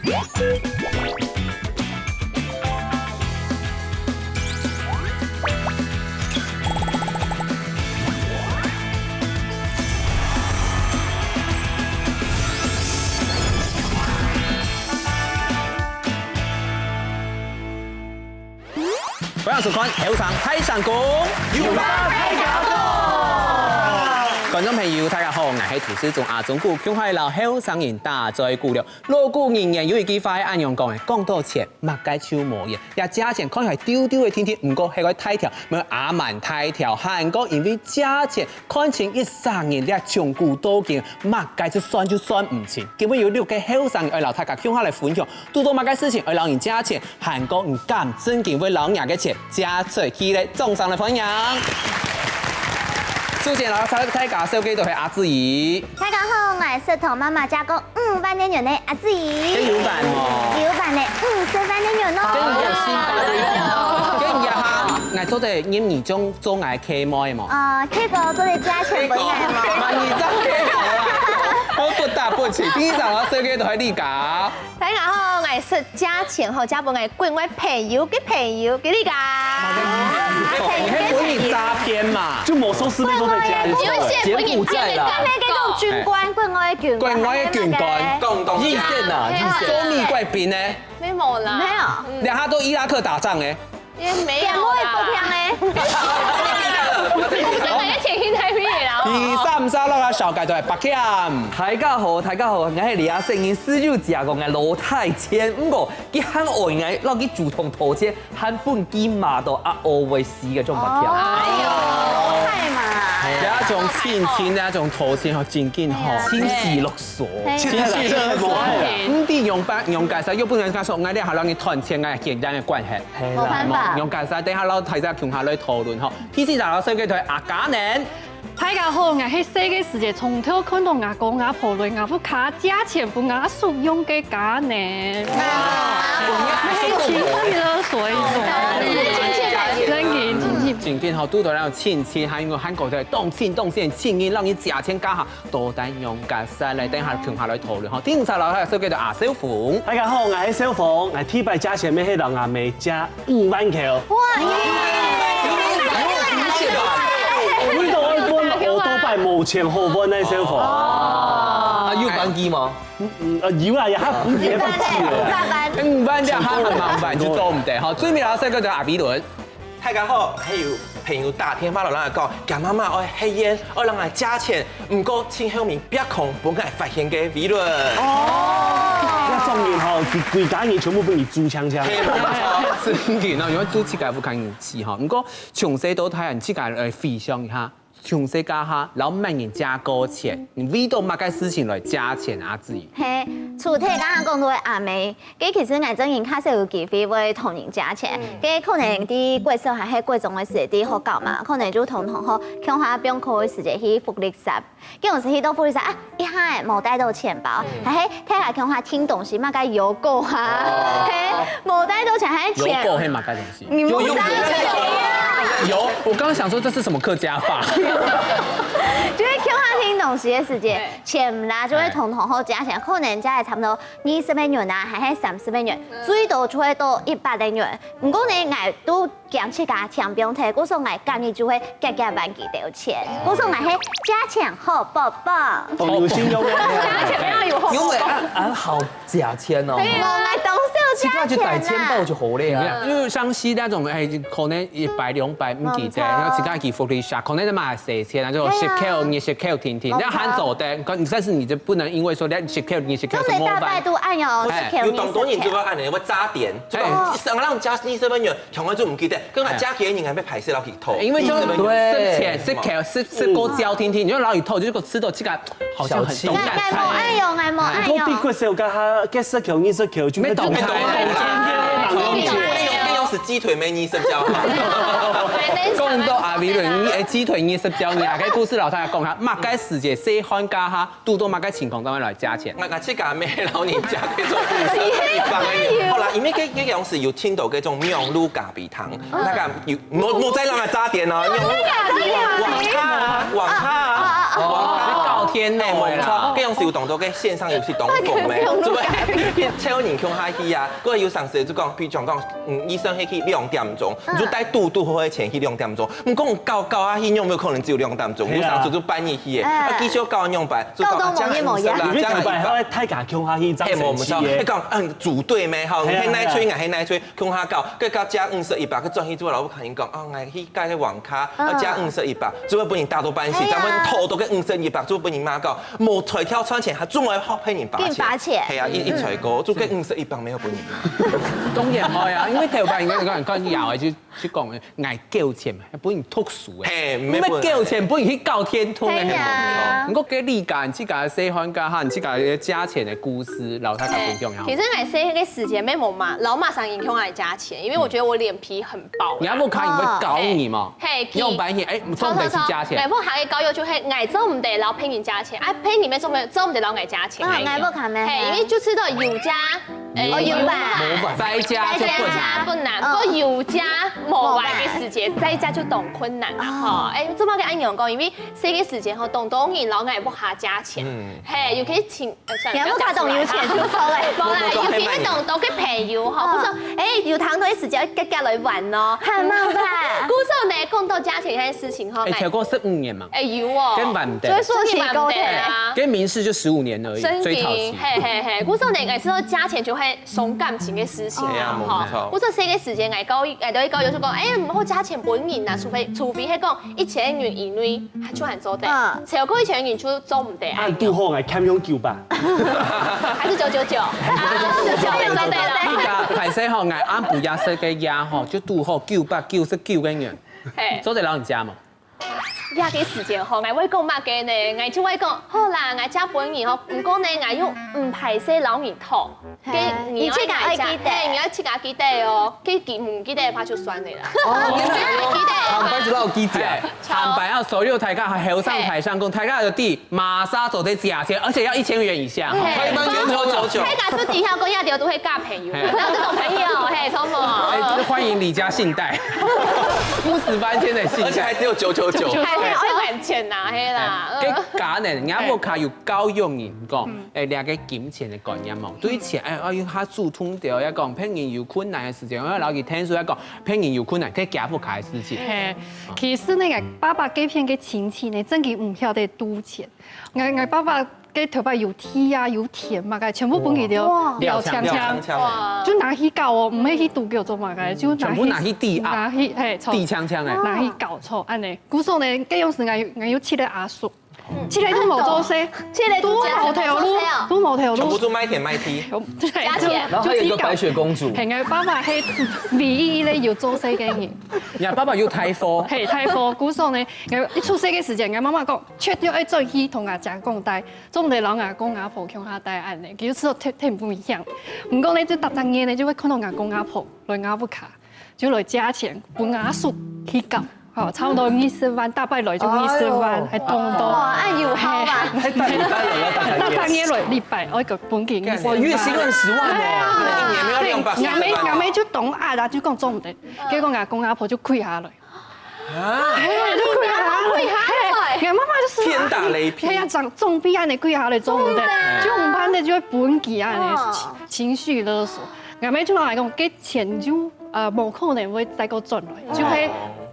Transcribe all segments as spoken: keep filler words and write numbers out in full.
歡迎收看《後生大聲公》，有話大聲講。觀眾朋友，大家好，𠊎係主持人阿忠牯，今下摎後生人打嘴鼓了。老古人言有一句話係恁樣講个：講到錢，麼个就無用。這借錢看起來丟丟个定定，毋過係个大條，無阿蠻大條。還過因為借錢 看清一儕人這從古到今，麼个就算就算毋清。今晡日有六個後生人愛摎大家共下來分享，堵著麼个事情愛摎人借錢，還過你敢正經會摎若个錢借出去咧？掌聲來歡迎！首先摎大家紹介就係阿志怡。大家好，𠊎係同媽媽借過五萬个銀个阿志怡。這有辦無？有辦呢，五十萬个銀哦。這有辦，這有辦。這你哈，𠊎做得認你做 做𠊎契妹無？啊，契哥做得借錢分𠊎無？萬一這契妹啦，好不打不起。第一張摎紹介就係麗佳。大家好，𠊎係借錢吼，借分𠊎國外朋友个朋友个麗佳。你係分人詐騙嘛？就某收視率都在加，有一些分人騙的，騙的，騙的，該種軍官，國外軍官，國外軍官，講，講，一線啊，一線。做美國兵呢？沒有啦。沒有。嗯。兩下都伊拉克打仗欸。 也沒有啦。點會不平呢？我感覺前一台面也啦。第三張摎大家紹介就係柏謙。大家好，大家好，𠊎係這世人自幼食過个老大錢，毋過佢還愛𠊎摎佢主動討錢，還分佢罵到啊，我會死个種柏謙。哎喲，太嘛。這種親情，這種討錢吼，真緊吼。情緒勒索。情緒勒索。毋知用法，用解釋，又不能跟他說，𠊎這下摎你討錢，𠊎簡單个關係。 係啦。無辦法。用解釋，等下摎大家共下來討論吼。第四張摎紹介就係阿嘉能。大家好，𠊎係細个時節，從頭看到阿公阿婆來吾屋下借錢分吾叔用个嘉能。哇。係情緒勒索一種。真緊，真緊。真緊吼，堵著該種親戚，還有還過在當親當親个親人，摎你借錢該下， 到底仰結煞咧？等下共下來討論吼。第五張摎大家紹介就阿少峰。大家好，𠊎係少峰，𠊎第一擺借錢乜係摎吾姆借五萬箍。哇！為著愛換奧多拜無錢好換呢，少峰。啊，有還佢無？嗯，嗯，呃，有啊，也還分佢還分佢了。五萬這下還蠻慢，就做毋得吼。最尾摎紹介就阿比倫。 大家好，還有朋友打電話來摎𠊎講，厥媽媽愛歇業，愛摎𠊎借錢，毋過盡後面逼空分𠊎發現个Wilon。哦，該種人吼，佢歸家人全部分佢煮淨淨。係，無錯。真个哦，因為煮自家屋下人食吼。毋過從細到大，你自家來回想一下，從細該下，摎麼人借過錢，你為著麼个事情來借錢啊？志怡。係，除忒剛剛講到个阿姆， 該其實𠊎正經較少有機會會同人借錢，該可能在國小還係國中个時節，在學校嘛，可能就同同學共下放課个時節去福利社。該有時去到福利社啊，一下仔無帶著錢包，還係大家共下訂東西，麼个油果啊，係，無帶著錢還係錢。油果係麼个東西？你無帶著錢啊？有，我剛剛想說這是什麼客家話？就係共下訂東西个時節，錢啦，就會同同學借錢，可能借个差不多 二十个銀啊，還係三十个銀，最多就會到一百个銀。毋過呢，𠊎都驚自家聽毋著，故所𠊎今日就會遽遽還佢兜錢，故所𠊎係借錢好寶寶。哦，有信用哦。借錢要有好寶寶。因為恁，恁好借錢哦。對啊，𠊎當少借錢啦。自家去帶錢包就好了啊。因為像是那種，哎，可能一百兩百毋記得，然後自家去福利社，可能就買四千啊，就十塊、二十塊定定，那還做得，可但是你就不能因為說你十塊、二十塊是模範。大家都恁樣，哎，有當多人就會恁樣，會詐騙，就講，哎，想讓加二十个銀，從來就毋記得，跟佢借个人還要排隊落去討，因為就二十个銀。對，十塊、十塊、十、十塊交定定，你就老一套，就个吃到這個好像很小氣。懂感覺。𠊎、𠊎無愛用，𠊎無愛用。你講比較少，該下，該十塊、二十塊就沒懂開。沒懂開。愛用，愛用是雞腿妹二十角。講到阿美倫，你，哎，雞腿二十角，你啊，該故事摎大家講下，麼个時節細漢該下， 堵到麼个情況，正會來借錢？𠊎、𠊎自家乜摎人借過，做一百个銀。好啦，因為該、該當時有聽到該種網路咖啡堂，那個有，無、無再讓佢詐騙哦，網咖啊，網咖啊，網咖。天哪，哎，無錯，這樣是有當多个線上遊戲當紅个，做伙去找人共下去啊。過有常時就講，比如講，嗯，醫生係去兩點鐘，你就帶堵堵好个錢去兩點鐘，毋過搞搞下去，有無可能只有兩點鐘？有常時就半夜去个，啊，繼續搞兩擺，就搞啊，這樣五十啦，你這樣一百，還大家共下去，這樣神奇耶。你講，嗯，組隊咩？吼，你係哪隊，𠊎係哪隊，共下搞，該搞加五十一百，佢轉去之後，老婆肯定講，哦，𠊎去該个網咖，啊，加五十一百，就會分你打到半死，哎呀，咱們偷偷个五十一百，就分你媽搞。 無才調賺錢，還總愛學別人罰錢。別人罰錢。係啊，一一才過，就跟五十一磅沒有分你。當然會啊，因為頭擺人家講講咬就就講，𠊎繳錢嘛，分你讀書誒。係，毋係分你繳錢，分你去搞天通誒。係啊。毋過該你講自家細漢个哈，自家个價錢个故事，摎大家分享一下。其實𠊎細个時節，沒有嘛，摎麼儕人共下加錢，因為我覺得我臉皮很薄啦。你阿婆看你會搞你嘛？ 嘿，佢用白眼，哎，做毋得去加錢。哎，𠊎屋下个教育就係，𠊎做毋得摎別人加錢，啊，別人也做毋得，做毋得摎𠊎加錢。嗯，𠊎屋下咩？嘿，因為就知道有家，哎，有，有吧。在家就不難。在家不難，嗯。不過有家無吧个時節，在家就當困難啦，哦。吼。哎，做麼个恁樣講？因為細个時節吼，當多人摎𠊎屋下加錢，嗯。嘿，尤其是親 呃，算了，你還不卡懂有錢出錯嘞。無啦，有別个當多个朋友吼，嗯。故所，哎，有談到一時間，遽遽來玩咯。還蠻吧。故所呢，講到加錢這件事情吼，哎，超過十五年嘛。哎，有哦。根本的。所以說你蠻對啊。哎，跟民視就十五年而已，真的，最討喜。嘿嘿嘿，故所呢，𠊎知道加錢就會傷感情个事情啊，哎呀，吼。無錯。故所細个時間，𠊎教，𠊎都會教，就講，哎，毋好加錢分人啊，除非，除非係講一千元以內，就還做得。嗯。超過一千元就做毋得啊。啊，拄好，𠊎欠用九百。 還是九九九？啊，九九九，對了。你講歹勢吼，𠊎暗晡夜食个夜吼，就堵好九百九十九个銀。嘿。做得摎你加無？這个時間吼，𠊎會講麼个呢？𠊎就會講，好啦，𠊎加分你吼，毋過呢，𠊎又毋歹勢摎你討。嘿，該你愛自家愛記得。嘿，你愛自家記得哦。該佢毋記得个話就算了啦。哦，原來。記得。坦白就摎我記得。嘿。 坦白啊，所有大家還後生台上講，大家就知，麼儕做得加錢，而且要一千元以下。嘿。開班九九九九。大家就知曉講，這條都會嫁朋友，嘿。哪有這種朋友，嘿，聰明。哎，歡迎李家信貸，五十八千的信貸。而且還只有九九九。還，還有還錢吶，嘿啦。哎，嗯。該家人，人家屋下有教育你，講，嗯。哎，了解金錢的觀念嘛。對錢，哎，哎，他主動的，要講，別人有困難的時間，要了解天數，要講，別人有困難，可以加不開的事情。嘿。 其實呢，𠊎爸爸該片个親戚呢，真个毋曉得賭錢。𠊎，𠊎爸爸个頭擺有地啊，有田嘛，該全部分佢兜哇。了淨淨。了淨淨。哇。就拿去搞哦，毋係去賭博做麼个，就拿去，全部拿去抵押。拿去，嘿，錯。抵淨淨欸。拿去搞錯，恁呢。故所呢，該樣時𠊎有，𠊎有七个阿叔， 七个都無做事，七个都無頭路，都無頭路。全部都賣田賣地。對，加錢。然後還有一個白雪公主。就，就自家。嘿，𠊎爸爸係唯一一个有做事个人。你看爸爸有大貨。嘿，大貨，故所呢，𠊎一出世个時間，𠊎媽媽講，絕對愛轉去同阿姐講戴，做毋得摎阿公阿婆共下戴恁呢，佢就聽，聽毋明。毋過呢，就逐隻月呢，就會看到阿公阿婆來𠊎屋下。 就來借錢，分阿叔去搞，吼，差不多二十萬，大概來就二十萬，哎喲。還當多。哇，恁有效啊！嘿，還大禮拜來，要大禮拜。大概月來禮拜，我一個本金二十萬。哇，月薪二十萬哦，哎呀，那一年要兩百四十萬哦。對，𠊎姆，𠊎姆就當壓啦，就講做毋得，結果阿公阿婆就跪下來。啊？嘿，就跪下來。跪下來。嘿，𠊎媽媽就是天打雷劈。嘿呀，長，總比恁呢跪下來做毋得，做毋得。就毋怕的就會分佢恁呢，哦。情，情緒勒索。 𠊎姆就摎𠊎講，該錢就，呃，無可能會再過轉來，就會，哦。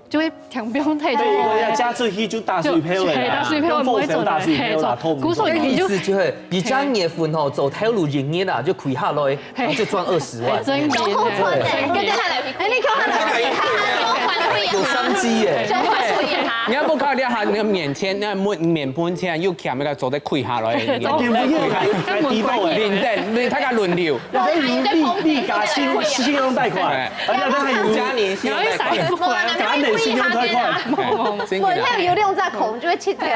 就會聽毋到太多。對，對，對，嫁出去就打水漂了啦，就，嘿，打水漂，用火燒打水漂啦，嘿，痛苦。故所你就，意思就係，你將你个份吼，做頭路一日啊，就虧下來，嘿。然後就賺二十萬。哎，真的。有夠賺的，對。跟著他來比。哎，你看他來比。有商機耶。就會輸贏他。你要不靠你還有免錢，那免，免本錢，又欠那個做得虧下來。免本錢，還，還低保哎。領等，大家輪流。 要不然你，你，你加信，信用貸款，哎。啊，你要不然還有加年信用貸款，加年信用貸款。哎，真的。本來有兩隻孔就會切掉。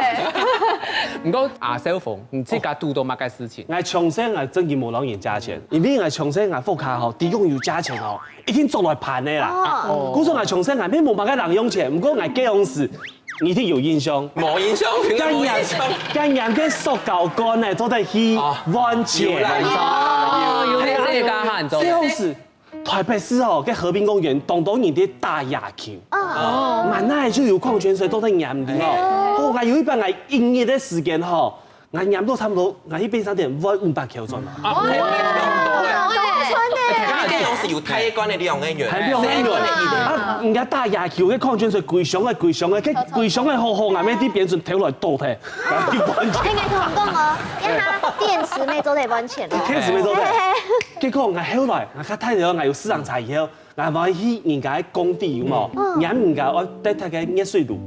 毋過阿少峰，你自家堵到麼个事情？𠊎從細𠊎真經無摎人借錢，因為𠊎從細𠊎屋下吼，只要有借錢吼，一定捉來盤个啦。哦。故所𠊎從細𠊎乜無麼个零用錢，毋過𠊎該央時 你一定有印象。無印象，平常無印象。該樣，該樣个塑膠罐呢，做得去換錢。哦，有啦，有啦，有。哦，有啦。嘿，這個還做得。這樣子，台北市哦，該和平公園當多人在打野球。哦。滿哪就有礦泉水都在眼裡哦。哎。哦，𠊎有一擺𠊎一日个時間吼， ，𠊎拈到差毋多，𠊎去便利商店換五百箍轉來。啊，哇，多欸。你這種是有大一罐个兩個銀，還兩個銀。細罐个一個銀。啊，人家打野球个礦泉水，歸箱个歸箱个，該歸箱个好好，𠊎乜在邊上偷來倒忒，𠊎去換錢。哎，𠊎同你講哦，因為佢電池乜做得換錢哦。電池乜做得。嘿嘿嘿。結果𠊎後來，𠊎較大了，𠊎有市場查以後， 𠊎愛去人家个工地有無？嗯。拈人家愛得忒个熱水爐。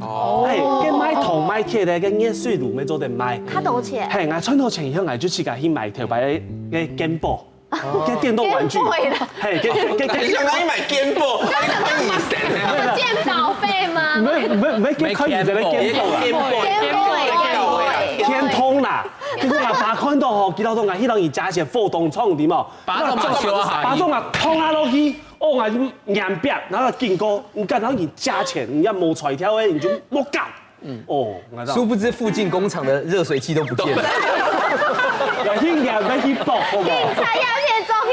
哦。哎，該賣銅賣鐵个，該熱水爐乜做得賣。較多錢。嘿，𠊎賺到錢以後，𠊎就自家去買頭擺个，个Game Boy，哦。个電動玩具。Game Boy啦。嘿，个，个，个，你想講你買Game Boy，那你很以前呢？健保費嗎？沒，沒，沒，可以的，Game Boy啦。Game Boy，Game Boy，Game Boy。天通啦，結果𠊎爸看到吼，佢老早𠊎去摎人借錢，火當衝，對無？爸做麼笑啊？爸做麼衝啊落去？ 哦，𠊎就嚴逼，然後警告，你敢摎人借錢，你若無出條个，你就莫搞。嗯。哦，𠊎知道。殊不知附近工廠的熱水器都不見了。要去嚴，要去報，好不好？警察要先抓起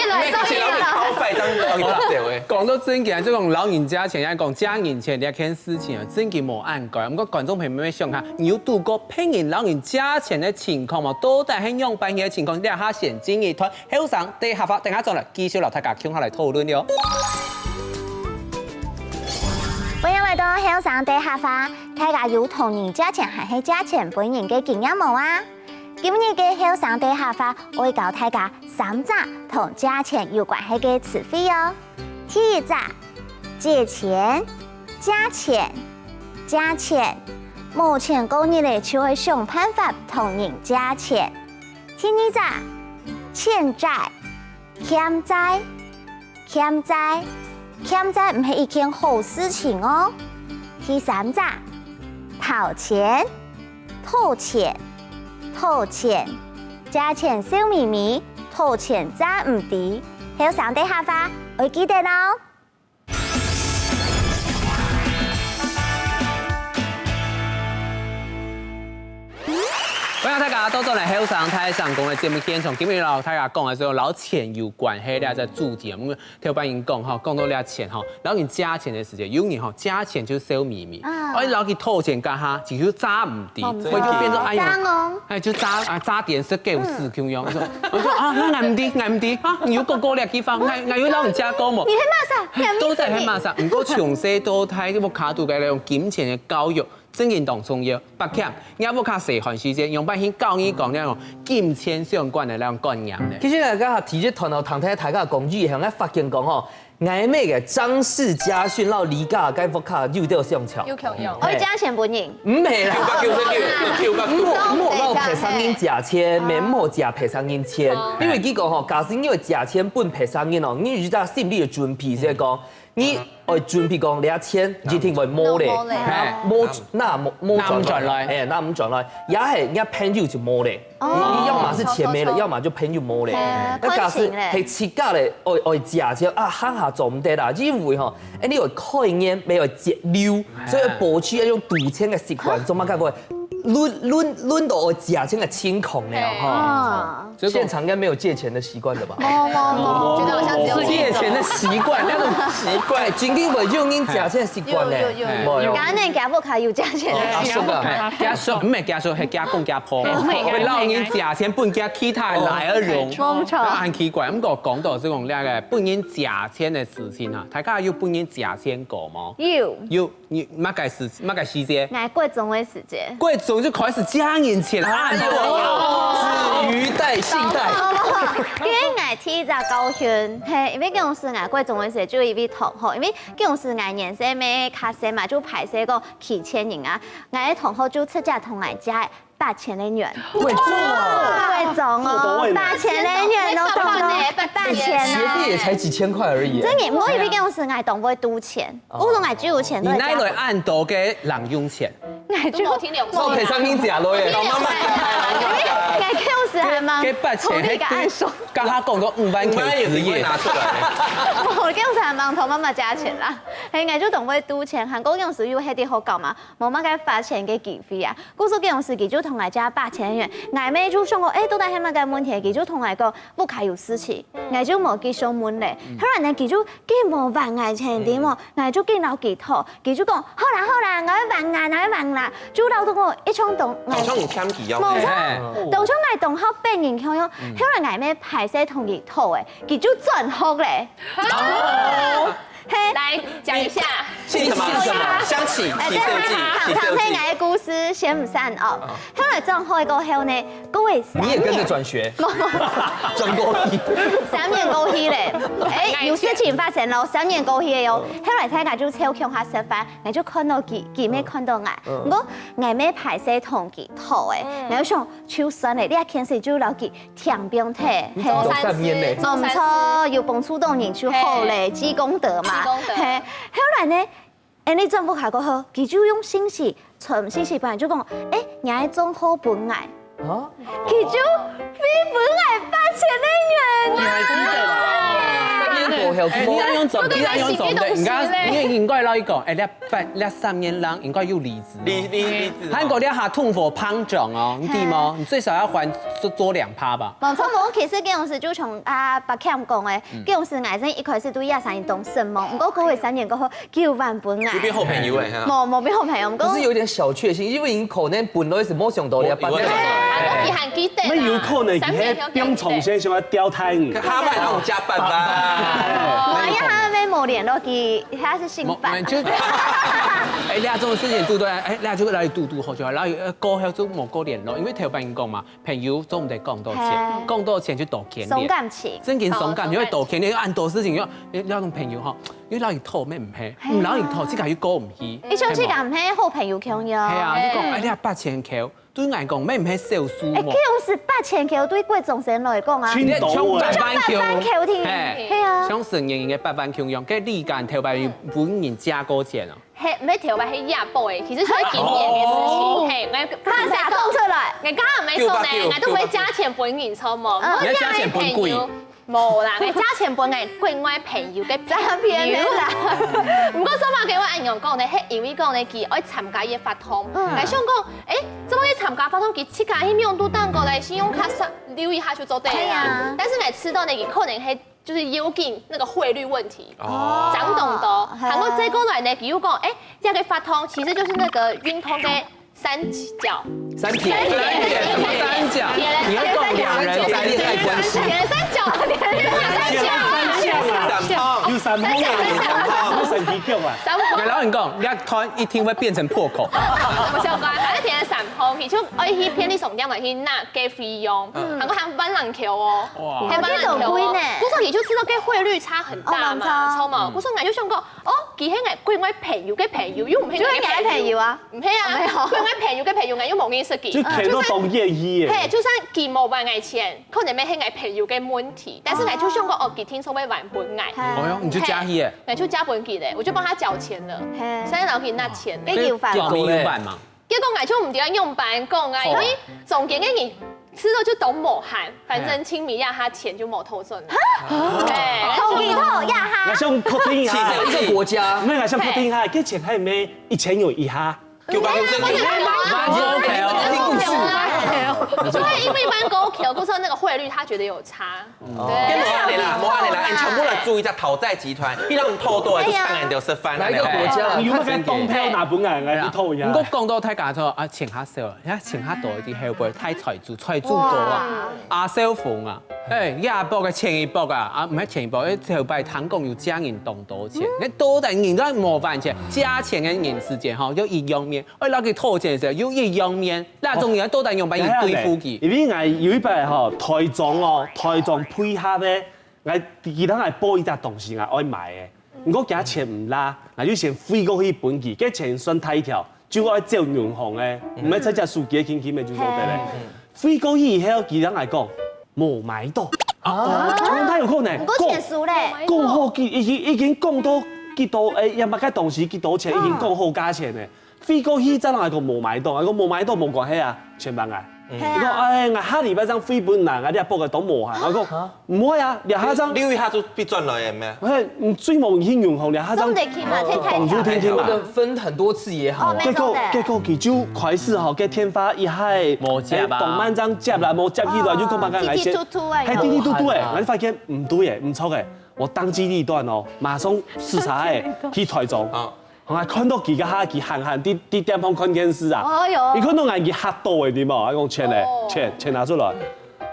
來，抓起來，抓起來。好，講到正經，就講摎人借錢，愛講借人錢這件事情啊，正經無恁該。毋過觀眾朋友們想下，你有堵過騙人摎人借錢个情況無？到底係仰般个情況？這下先進一段，後生在客話，等下轉來繼續摎大家共下來討論了。 歡迎來到後生在客話，大家有同人借錢還係借錢分人个經驗無啊？今日个後生在客話愛教大家三隻同借錢有關係个詞彙哦。第一隻，借錢，借錢，借錢，無錢過日仔就愛想辦法同人借錢。第二隻，欠債，欠債， 欠債，欠債毋係一件好事情哦。第三隻，討錢，討錢，討錢，借錢笑瞇瞇，討錢詐毋知。後生在客話，愛記得哦。 歡迎大家倒轉來後生大聲公个節目現場，今日摎大家講个係摎錢有關係个這主題啊。因為頭擺人講吼，講到這錢吼，摎人借錢个時節，有人吼借錢就笑瞇瞇，啊。哎，摎佢討錢該下，佢就詐毋知，哦，毋知。所以就變成哎呀，詐哦。哎，就詐啊，詐癲式狗屎共樣。我說，我說啊，𠊎，𠊎毋知，𠊎毋知啊，你有講過這句話，𠊎，𠊎有摎你借過無？你係麼儕？你係麼儕？到底係麼儕？毋過從細到大，屋下肚个那種金錢个教育， 正經當重要。伯謙，你屋下細漢時節，仰般去教你講該種金錢相關个那種觀念呢？其實𠊎頭先第一段哦，聽大家講語言，𠊎發現講吼，𠊎姆个張氏家訓摎李家个屋下有兜相像。有共樣。嘿。愛借錢分人。毋係啦。九百九十九，九百九。莫，莫摎別儕人借錢，哦。乜莫借別儕人錢。哦。因為佢講吼，假使你愛借錢分別儕人哦，你有一隻心理个準備，就係講， 你愛準備講，這錢一定會無咧，無咧。無，拿無，無拿毋轉來。哎，拿毋轉來，也係人家朋友就無咧。哦。你，你要麼係錢沒了，要麼就朋友無咧。哎，那假使係自家咧，愛，愛借錢啊，下下做毋得啦，因為吼，哎，你有概念，沒有節流，所以保持一種賭錢个習慣，做麼个會輪，輪，輪到愛借錢个情況呢？吼。哦。 現場應該沒有借錢的習慣了吧？沒，沒，沒。覺得好像只有我。借錢的習慣，那種習慣，真的會有人借錢的習慣呢。有，有，有，有。有。家人家屋下有借錢的習慣。哦，阿叔啊。家屬，毋係家屬，係家公家婆。會摎人借錢分佢其他人來而用。沒錯。那很奇怪，毋過講到這種那個分人借錢的事情啊，大家有分人借錢過嗎？有。有。 你麼个時，麼个時節？𠊎國中个時節。國中就開始借人錢啊！哎喲，紙魚貸、信貸。因為𠊎第一隻教訓，係，因為該時𠊎國中个時節就有一位同學，因為該時𠊎年歲乜較細嘛，就歹勢講欺騙人啊。𠊎个同學就直接同𠊎借八千个銀。國中啊！國中哦，八千个銀哦，國中八千啊！學費也才幾千塊而已。真的，毋過因為該時𠊎當會賭錢。 哦。我摎𠊎就有錢都會借。你哪來恁多个零用錢？𠊎就無聽懂。我陪上面借落耶。，𠊎該時還吂，該八千，同你个暗爽。剛剛講到五萬塊之夜。五萬也不會拿出來。𠊎該時還吂同媽媽借錢啦，係，𠊎就當會賭錢，還過該時又係在學校嘛，無麼个花錢个機會啊。故所該時佢就同𠊎借八千元，𠊎乜就想講，欸，到底係麼个問題？佢就同𠊎講，屋下有事情。，𠊎就無繼續問咧。後來呢，佢就緊無還𠊎錢，知無？𠊎就緊摎佢討，佢就講：「好啦好啦，𠊎會還啦，𠊎會還啦。」就恅到𠊎一場當，好像有騙佢哦。無錯，嘿當初𠊎同學別人共樣，後來𠊎乜歹勢同佢討誒，佢就轉學咧。嘿，來講一下，姓什麼？姓什麼？香琪，哎，起手記，對，起手记。聽聽𠊎个故事先毋散哦。後來轉學過後呢，過了三你也跟着年，轉學，無轉過去。三年過去咧，哎，有事情發生咯，三年過去了喲。後來大家就湊共下食飯，𠊎就看到佢，佢乜看到𠊎，毋過𠊎乜歹勢同佢討誒，𠊎就想就算了，這件事就摎佢聽放忒，嘿。做善面呢？無錯，有幫助到人就好咧，積功德嘛。積功德嘿，後來呢，哎，你轉屋下過後，佢就用信息，傳信息過來，就講，哎，你愛轉學分𠊎。啊？佢就飛分𠊎八千个銀啊！你還記得嗎？三年過後，哎，你愛用轉，你愛用轉的，這個很奇怪的東西嘞。你看，你應該摎佢講，哎，這八，這三年人應該有離職。離離離職。還過這下通貨膨脹哦，你知無？你最少要還多多兩趴吧。無錯，無，其實這種事就像啊，白強講的，這種事𠊎真一開始對這三年當失望，毋過過了三年過後，佢又還分𠊎。就變好朋友哎哈。無，無變好朋友，毋過不是有點小確幸，因為你可能本來是沒想到的，我八千我啊，都佢還記得啊。乜有可能三年後佢係放長線想要吊呔你。他們那種加班吧。我一下沒無聯絡佢，他是姓樊。就，哎，這種事情堵堵，哎，這就來堵堵好就好，然後呃過後就無過聯絡，因為頭擺人講嘛，朋友做毋得講多錢，講多錢就多牽連。傷感情。真正傷感情，因為多牽連，有恁多事情要，要同朋友吼，因為摎佢討乜毋係，毋摎佢討，自家又過毋去。一想起講，嘿，好朋友共樣。係啊，你講哎呀八千箍，對𠊎講乜毋係小數哎，目這。種事八千箍對國中生來講啊，真你衝八萬八萬箍，箍定。嘿，係啊。像成年人个八萬共樣，該你敢頭擺有分人借過錢哦？嘿，毋係頭擺，係這擺誒，其實係今年的事情。嘿，我看啥講出來？我剛剛沒講呢，我都會借錢分人，著無？嗯你要借錢分鬼。無啦，我借錢分𠊎國外朋友个朋友。詐騙的啦。毋過做麼个會恁樣講呢？係因為講呢，佢愛參加一個活動，嗯𠊎想講，誒，做麼个參加活動，佢自家去用都當過來，信用卡刷留一下就做得對啊啦。但是𠊎知道呢，佢可能係就是有緊那個匯率問題，哦。漲動多。嘿然後再過來呢，佢又講，誒，這個活動其實就是那個運動的三角。三角，三角，你要講兩人三角關係。三角，三角，有三項啊，三項。有三項啊，有三項啊。三角。然後你講，你要突然一聽會變成破口。我想講，反正填了三項，佢就愛去便利商店來去拿个費用，然後還萬零箍哦，哇還萬零箍哦。這種貴呢故所佢就知道个匯率差很大嘛，哦，著無？故所𠊎就想講，哦，佢係𠊎國外朋友个朋友，又毋係就係你个朋友啊。毋係啊，國外朋友个朋友，𠊎又無認識佢。就看到當願意耶。嘿，就算佢無還𠊎錢，可能乜係𠊎朋友个問題，但是𠊎就想講，哦，佢聽說會還分𠊎。哦喲，你就借去耶。那就借分佢咧，我就幫他繳錢了，嘿所以然後給他錢咧。給有辦法表明有辦嘛。結果𠊎就毋知愛仰般講啊，因為中間个人知道就當無閒，反正清明夜他錢就無討轉來。對，同意討呀哈我。想確定一下，其實一個國家沒有，我想確定一下，這錢還有沒有一千元以下？九百五十元。蠻OK哦。對，因為蠻高級，故所那個匯率他覺得有差。跟無恁樣啦，無恁樣啦，你全部來注意一下討債集團，你讓你偷渡來就看人家吃飯。哪一個國家？你有沒有跟東票拿本來來偷一下毋？過講到大家說啊，錢較少，人家錢較多一定係會太財主，財主多啊，阿少峰啊，哎，這一百个前一百啊，啊，毋係前一百，哎，頭擺聽講有借人當多錢，該多等人都無還錢，借錢个人時間吼，又一樣面，哎，摎佢討錢个時候又一樣面，那種人到底用辦法對付佢？因為𠊎有一擺吼，台中哦，台中配合个，𠊎記得𠊎報一隻東西，𠊎愛買个。毋過佢錢毋罅，𠊎就先匯過去分佢，該錢算大條，就愛走銀行个，毋係在家手機輕輕个就做得了。匯過去以後，佢同𠊎講，無買到。啊，哪有可能？毋過錢輸咧。講好幾已經已經講到幾多，誒，也麼个東西幾多錢，已經講好價錢了。匯過去再同𠊎講無買到，𠊎講無買到無關係啊，錢還𠊎。係啊。你講，哎，𠊎下禮拜正匯分你，𠊎這筆个都無閒。𠊎講，毋會啊，這下正，你有一下就必轉來个咩？嘿，你最無信用吼，這下正，總得去嘛，天天幫助天天嘛。有的分很多次也好啊。哦，沒錯的。結果，結果佢就開始吼，該電話一下，無接啊。哎，當慢正接啦，無接起來，就講嘛，哎，𠊎先，滴滴嘟嘟哎，還滴滴嘟嘟哎，有。𠊎就發現毋對哎，毋著哎，我當機立斷哦，馬上駛車哎，去台中。啊。 𠊎看到佢該下，佢閒閒在，在店項看電視啊。哎喲。佢看到𠊎，佢嚇到个，對無？𠊎講錢咧，哦。錢，錢拿出來。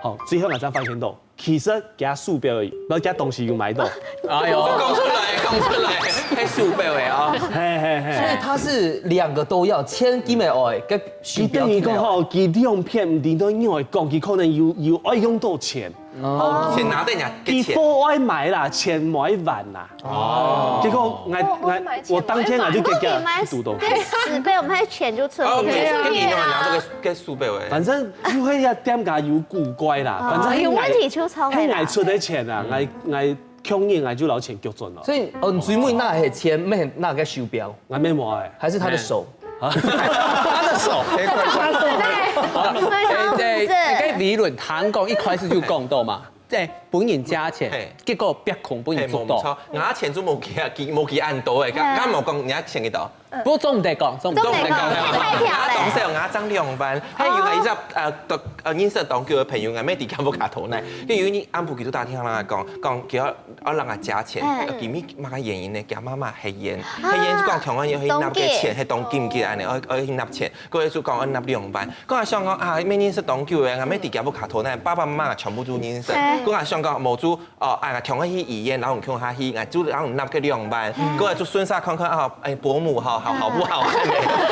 好，之後𠊎正發現到，其實佢手錶而已，毋過佢東西有買到。哎喲。講出來，講出來，係手錶个哦。嘿，嘿，嘿。所以他是兩個都要，千金个愛，跟手錶金个愛。佢等於講吼，佢兩片毋知道仰會講，佢可能有，有愛用到錢。 哦，先拿等人家个錢。佢貨愛買啦，錢無愛還啦。哦。結果𠊎，貨愛買，錢無愛還。𠊎，𠊎當天𠊎就給佢，不過你買，堵到。該十倍，我們還錢就出去了。哦，OK，該你拿這個，該十倍欸。反正就係該店家有古怪啦，哦，反正有問題就吵起來。係𠊎出个錢啊，𠊎，𠊎去年𠊎就摎錢叫轉了。所以，哦，你最尾拿个錢，毋係拿个手錶？𠊎無欸。還是他的手？ 他的手。哎，怪怪。對，對，對，該理論，他講一開始就講到嘛，對，分人借錢，嘿。結果逼空分人捉到。嘿，無錯，𠊎錢就無佢，佢，無佢恁多欸，剛，嘿。剛無講你愛錢幾多？不過總毋得講，總毋得講。總毋得講，太，太跳了。當時𠊎爭兩萬，還有一隻，呃，都，呃，認識當久个朋友，𠊎乜在佢屋下偷奶，就有一日暗晡佢就打電話來講，講佢愛，愛摎𠊎借錢，嗯。佢問麼个原因呢？佢媽媽肺炎，啊。肺炎就講聽講愛去納个錢，當緊。係當緊急恁呢，愛，愛去納錢。 過後就講愛納兩萬，過後想講啊，乜認識當久欸，𠊎乜在佢屋下偷奶，爸爸媽媽全部都認識。嘿。過後想講無就，哦，哎呀，同佢去醫院，然後共下去，𠊎就然後納个兩萬，嗯。過後就順續看看啊，哎，伯母哈，好，好不好啊？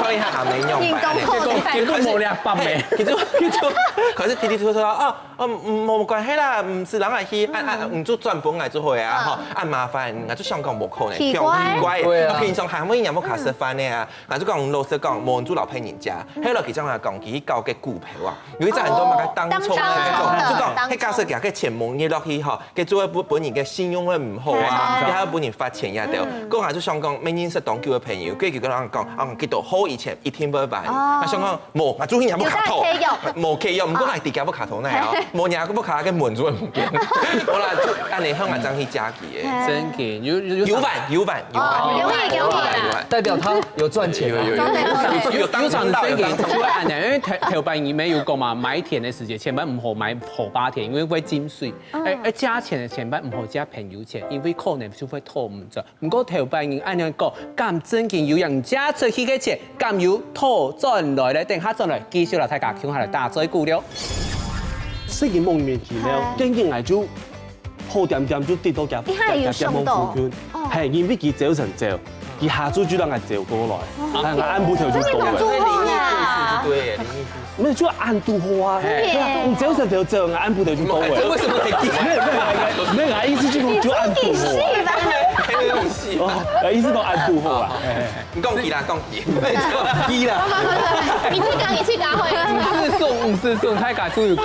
看一下阿姆仰般。結果，結果無兩百咩？嘿，佢就，佢就，可是弟弟就說，哦， 哦，嗯，無關係啦，毋使人來去，啊，啊，嗯。你就轉分𠊎就好啊，嗯。吼，啊，麻煩，𠊎就想講無可能，奇怪。奇怪，對啊。平常還會仰般開始犯个啊，𠊎就講老實講，無人就老騙人家，嗯。後來佢正來講，佢去搞个股票啊，有一隻很多嘛，哦，當沖个那種，當沖的，就講，當沖。該假設佢个錢無入落去吼，該做本，本人个信用會毋好啊，嗯。佢還要分人罰錢呀，對。嗯。過後就想講，乜認識當久个朋友，跟佢跟人講，啊，幾多好以前一定會還，哦。啊，想講，無，𠊎就仰般卡透，有大可以用。無可以用，毋過還在佢屋下偷奶哦，無人屋下个門就會毋見。好啦，就恁呢，後來正去借佢个。真个，有，有，有，有還，有還，有還，哦，有還，有還。有還。代表他有賺錢啊。有，有，有，有，有，有，有，有賺，有賺，有賺。就恁呢，因為頭，頭擺人乜有講嘛，買田个時節，千萬毋好買後耙田，因為會浸水。嗯。而，而借錢个千萬毋好借朋友錢，因為可能就會討毋轉。 毋過頭擺人恁樣講，敢真經有人借出去个錢，敢有討轉來咧？等下轉來繼續摎大家共下來打嘴鼓了。聖經夢裡面提到，嘿。聖經𠊎就好點點就跌到佢，一下有想到。佢，佢，佢，哦。嘿，因為佢走神走，佢下晝就讓𠊎走過來，哦。哎，𠊎暗晡頭就到了。真的有祝福啊。對，靈異故事，對，靈異故事。 沒有，就恁堵好啊。嘿。對啊，你走神就走，𠊎暗晡頭就到了。這為什麼可以？沒有，沒有，沒有，沒有，意思就是講就恁堵好啊。你自己是吧？哦，意思講恁堵好啊。嘿，嘿，嘿。你講佢啦，講佢。佢啦。你去講，你去講，會。毋使送，毋使送，大家就有佢。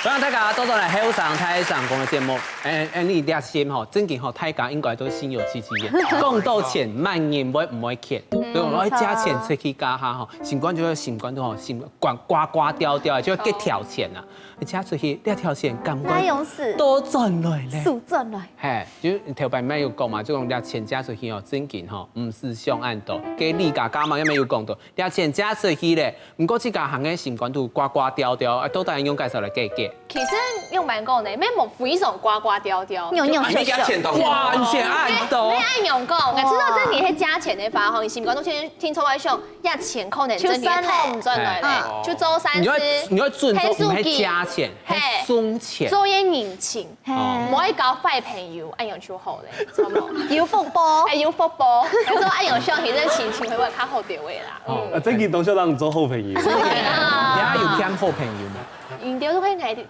歡迎大家倒轉來後生大聲公个節目。哎，哎，你這心吼，正經吼，大家應該都心有戚戚焉。講到錢，麼人會毋會譴？嗯，對，𠊎愛借錢出去該下吼，心肝就會心肝肚吼，心肝呱呱跳跳，就會結條線啊。借出去，這條線感覺哪用使？倒轉來咧。收轉來。嘿，就頭擺乜有講嘛，就講這錢借出去吼，正經吼，毋使想恁多。該李家家嘛，也乜有講到，這錢借出去咧， 毋過自家還个心肝肚呱呱跳跳，啊，到底愛仰介紹來解決？其實仰般講呢，乜無非常呱呱跳跳。扭扭搿个錢當多。哇，你錢恁多。乜，乜恁樣講，𠊎知道這你係借錢个話，吼，你心肝肚先，先出來想，這錢可能真个討毋轉來咧，就做善事，你愛，你愛準做，毋係借錢，係送錢。做一人情。 嘿。哦。毋好交壞朋友，恁樣就好咧，知道無？有福報。哎，有福報，所以恁樣想，其實心情會較好點个啦。哦，啊，正經當想當做好朋友。你還有欠好朋友嗎？應該都會愛个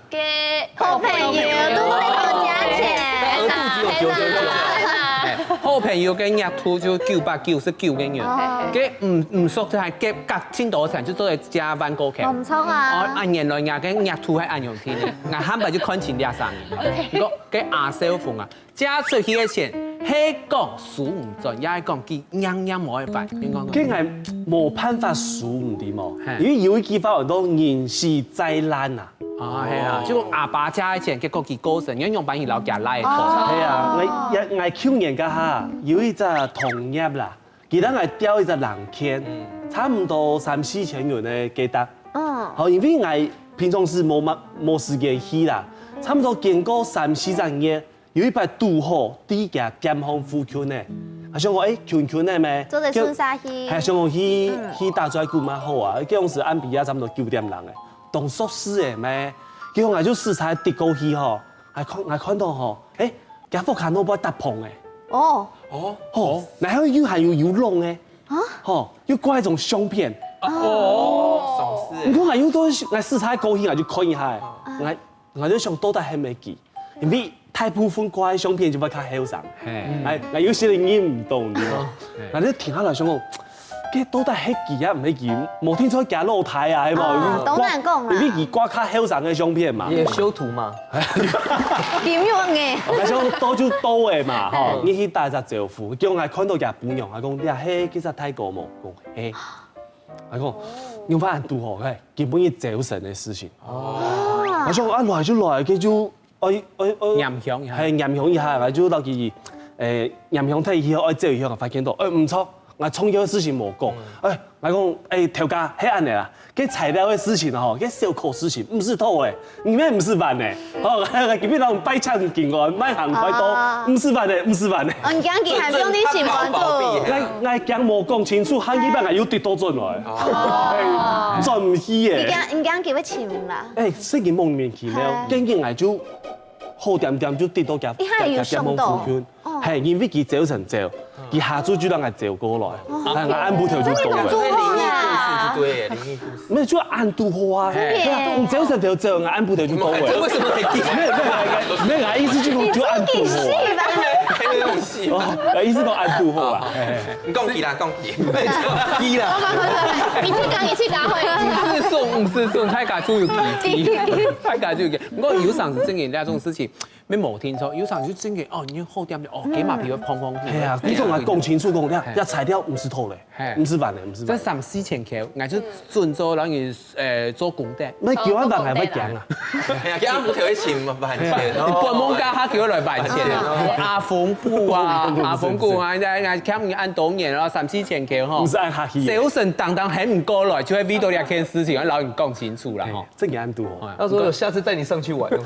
好朋友，都會多借錢。額度只有九九九。哎，好朋友个額度就九百九十九个人，哦。个毋，毋熟就還隔，隔盡多層，就做得借萬過去。哦，毋錯啊。哦，啊，原來人家个額度還恁樣定个，𠊎下擺就看清這生意。OK。毋過 个阿少峰啊，借出去个錢，係講收毋轉，也係講佢硬硬無愛還？你講講。該𠊎無辦法收，你知無？嘿。因為有一句話安到"人死再爛"啊。啊，係啦，就講阿爸借个錢，結果佢過身，你愛仰般去摎厥倈討？哦。係啊，𠊎，𠊎，𠊎舊年該下有一隻同業啦，佢同𠊎調一隻零件，差毋多三四千銀个價值。嗯。好，因為𠊎平常時無嘛，無時間去啦，差毋多經過三四隻月， 有一擺堵好，在厥店項附近呢，啊，想講，欸，近近个咩？做得順續去。還想講去，嗯。去打嘴鼓嘛好啊，該當時暗晡夜差毋多九點零欸，當熟事欸咩？結果𠊎就駛車直過去吼，𠊎看，𠊎看到吼，欸，厥屋下腦背搭棚欸，哦。哦，吼，然後又還有有攏欸，啊？吼，又掛一種相片，哦，喪屍欸。毋過𠊎又到，𠊎駛車過去，𠊎就看一下欸，𠊎 𠊎就想到底係毋係佢，因為大部分掛个相片就會較後生，嘿。𠊎，𠊎有時認毋到，你知無？哦，嘿。𠊎就停下來想講，該到底係佢啊，毋係佢？無定著厥老弟啊，係無？哦，當難講啦。因為佢掛較後生个相片嘛。你有修圖嗎？金玉欸。𠊎想到就到欸嘛，吼，嘿。你去打一隻招呼，結果𠊎看到厥餔娘，𠊎講，你係該隻大哥無？講，係。𠊎講，你有法度吼，嘿。 今晡日朝晨个事情。哦。𠊎想啊，來就來，該就，哎，哎，哎，拈香一下。係，拈香一下，𠊎就摎佢，欸，拈香忒去，愛走以後，發現到，欸，毋著，𠊎重要个事情無講。欸，𠊎講，欸，頭家，係恁仔啦，該材料个事情吼，該小可事情，毋使討欸，你們毋使煩欸。吼，今晡日人拜請平安，莫行快到，啊。毋使煩欸，毋使煩欸。哦，你驚佢還放你心肝肚。𠊎，𠊎驚無講清楚，下一擺𠊎又跌倒轉來。 哦。嘿，轉毋去欸。你驚，你驚佢會尋啦。欸，聖經夢裡面奇妙，嘿。緊緊𠊎就好恬恬就跌到厥，一下有想到。附近。哦。嘿，因為佢朝晨走，佢下晝就摎𠊎走過來，哦。哎，𠊎暗晡頭就到了。真的有做夢啊。靈異故事就對了，靈異故事。沒有，就恁堵好啊。真的耶。對啊，你朝晨頭走，𠊎暗晡頭就到了。這為什麼很奇怪？沒有，沒有，沒有，沒有，意思就是就恁堵好啊。你真的是吧？還有那種戲嗎？哦，意思講恁堵好啊。嘿，嘿，嘿。 你講佢啦，講佢。佢啦。一次講，一次講會。毋使送，毋使送，大家就有記憶，大家就有記憶。毋過有常時真个這種事情，無無定著，有常時真个哦，你好恬恬，哦，雞嫲皮會嘭嘭去。係啊，你總愛講清楚講，這，嘿。這材料毋使討咧，嘿。毋使煩咧，毋使煩咧。這三四千塊，𠊎就準做，然後你 呃，做功德。那九萬八還會講啊？哎呀，叫他不可以請嘛，還錢哦。你本門家他給我來還錢啊，阿峰布啊，阿峰布啊，人家人家欠你恁多年了，三四千塊吼。毋使恁客氣。朝晨當當還毋過來，就會為到這件事情，然後你講清楚啦吼。真个恁堵哦。到時候有下次帶你上去玩哦。